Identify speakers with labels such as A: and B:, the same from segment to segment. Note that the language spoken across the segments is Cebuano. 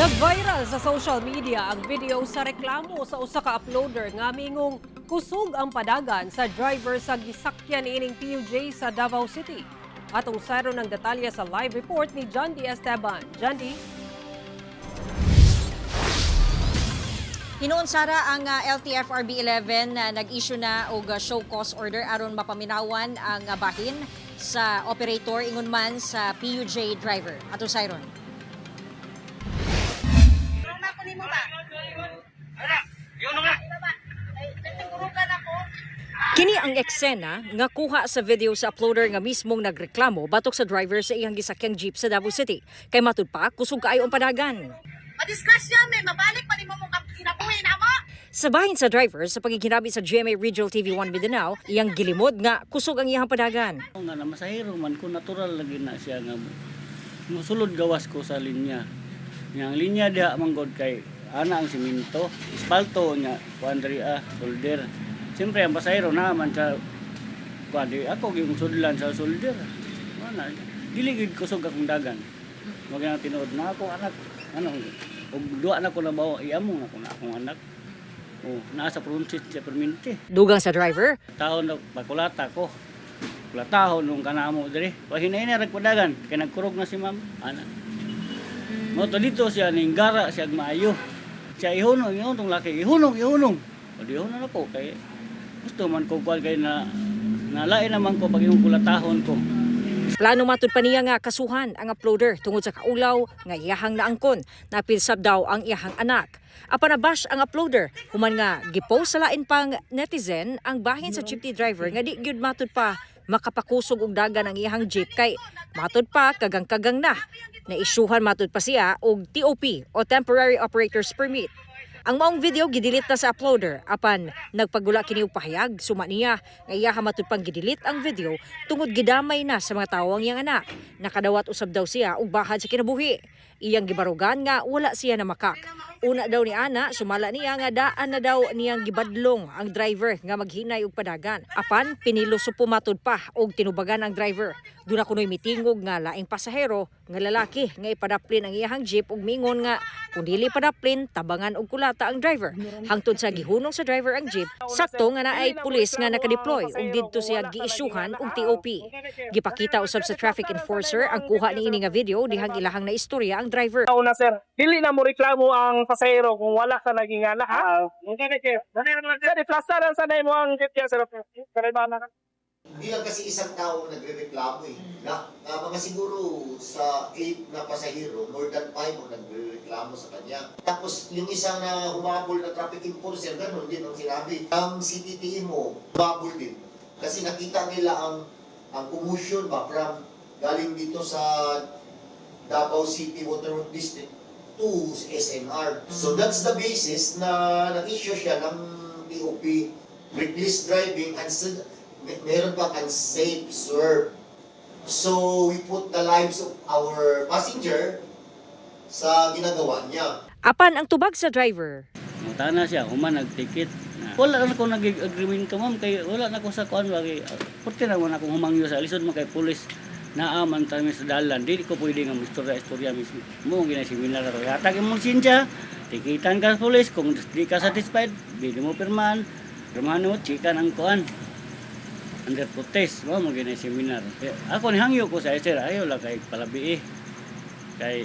A: Nag-viral sa social media ang video sa reklamo sa usa ka uploader nga mingong kusog ang padagan sa driver sa gisakyan niining PUJ sa Davao City. Atong sayron ng detalye sa live report ni John D. Esteban. John D.
B: Hinuon, Sara, ang LTFRB 11 na nag-issue na og show cause order aron mapaminawan ang bahin sa operator ingon man sa PUJ driver. Ato Siron. Kini ang eksena nga kuha sa video sa uploader nga mismong nagreklamo batok sa driver sa iyang gisakyang jeep sa Davao City. Kay matud pa, kusog kaayo ang padagan.
C: Madisgrasya may mabalik pa nimo mong kinabuhi na mo.
B: Sa bahin sa driver sa pagiginabi sa GMA Regional TV 1 Mindanao, iyang gilimod nga kusog ang iyang padagan.
D: Nga na masahero man ko, natural lagi na siya nga musulod gawas ko sa linya. Nga ang linya diha man god kay ana ang simento, espalto nya kuan diri solder. Siyempre ang pasahero na man sa kuan di ako gyud sudlan sa solder. Wala dili gid kusog akong dagan. Wag na tinuod na ako anak ano og duwa na ko na bawa iamo na ko na akong anak. Oh, naa sa Francis sa perminti.
B: Dugang sa driver,
D: Taon na pakulata ko. Kulatahon nung kanamo diri. Pahinay na ragpadagan kay nagkurog na si ma'am. Ana. Mo to dito siya ning gara siya maayo. Siya ihunong, ihunong tong laki, ihunong, ihunong. O di ihunong ako kay gusto man ko kuan kay na nalain naman ko pag imong kulatahon ko.
B: Plano matud pa niya nga kasuhan ang uploader tungod sa kaulaw nga iyahang naangkon. Napilsab daw ang iyahang anak. Apan nabash ang uploader human nga gipost sa lain pang netizen ang bahin sa jeepney driver nga di gyud matud pa makapakusog og dagan ang iyahang jeep kay matud pa kagang-kagang na. Naisyuhan matud pa siya og TOP o Temporary Operator's Permit. Ang maong video gidelete na sa uploader apan nagpagula kini og pahayag suma niya nga iya matud pang gidelete ang video tungod gidamay na sa mga tawo ang iyang anak. Nakadawat usab daw siya og bahad sa kinabuhi. Iyang gibarugan nga wala siya namakak. Una daw ni ana, sumala niya nga daan na daw niyang gibadlong ang driver nga maghinay og padagan. Apan piniluso matud pa og tinubagan ang driver. Duna kunoy mitingog nga laing pasahero nga lalaki nga ipadaplin ang iyahang jeep ug mingon nga kung dili padaplin tabangan og kulata ang driver. Hangtod sa gihunong sa driver ang jeep, sakto nga naay pulis nga nakadeploy ug didto siya giisyuhan og TOP. Gipakita usab sa traffic enforcer ang kuha niini nga video dihang ilahang na istorya ang driver.
E: Una, sir, dili na mo reklamo ang pasahero kung wala ka naging anak, ha? Sir, i-plaster lang sanay mo ang jeep yan, sir. Karibana na.
F: Hindi lang kasi isang tao ang nagrereklamo eh. Na, mga siguro sa 8 na pasahero, more than 5 ang nagrereklamo sa kanya. Tapos yung isang na humabol na traffic enforcer, ganun din ang sinabi. Ang CTTE mo, humabol din. Kasi nakita nila ang commotion ba from galing dito sa Davao City Waterworks District to SNR. So that's the basis na nag-issue siya ng TOP, reckless driving and meron pang unsafe swerve. So we put the lives of our passenger sa ginagawa niya.
B: Apan ang tubag sa driver,
D: Mutana siya, human nagtikit. Wala na ko nag-agreement ko, ma'am, kay wala na ko sa kuan kay purti na man akong humangyo sa lisod man kay pulis naa man ta mi sa dalan. Dili ko pwede nga istorya istorya mismo. Mo gina seminar ro. Hatag imong sinsya, tikitan ka sa pulis kung di ka satisfied, dili mo pirmahan. Pirmahan mo chika ng kuan. Under protest, mo gina seminar. Eh, ako ni hangyo ko sa sir, ayo lang kay palabi eh. Kay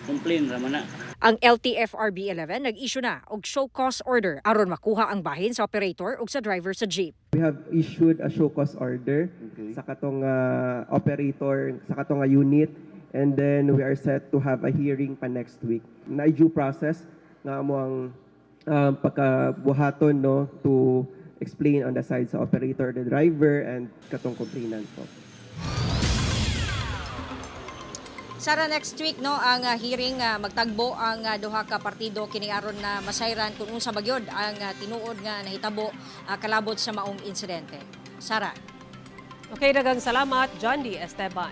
D: complain ra man na.
B: Ang LTFRB 11 nag-issue na og show cause order aron makuha ang bahin sa operator ug sa driver sa jeep.
G: We have issued a show cause order sa katong operator, sa katong unit, and then we are set to have a hearing pa next week. Na due process nga mo ang pagkabuhaton, no, to explain on the side sa operator, the driver and katong complainant po.
B: Sara, next week, no, ang hearing, magtagbo ang duha ka partido kini aron na masayran kung unsa ba gyud ang tinuod nga nahitabo kalabot sa maong insidente. Sara.
A: Okay, daghang salamat, John D. Esteban.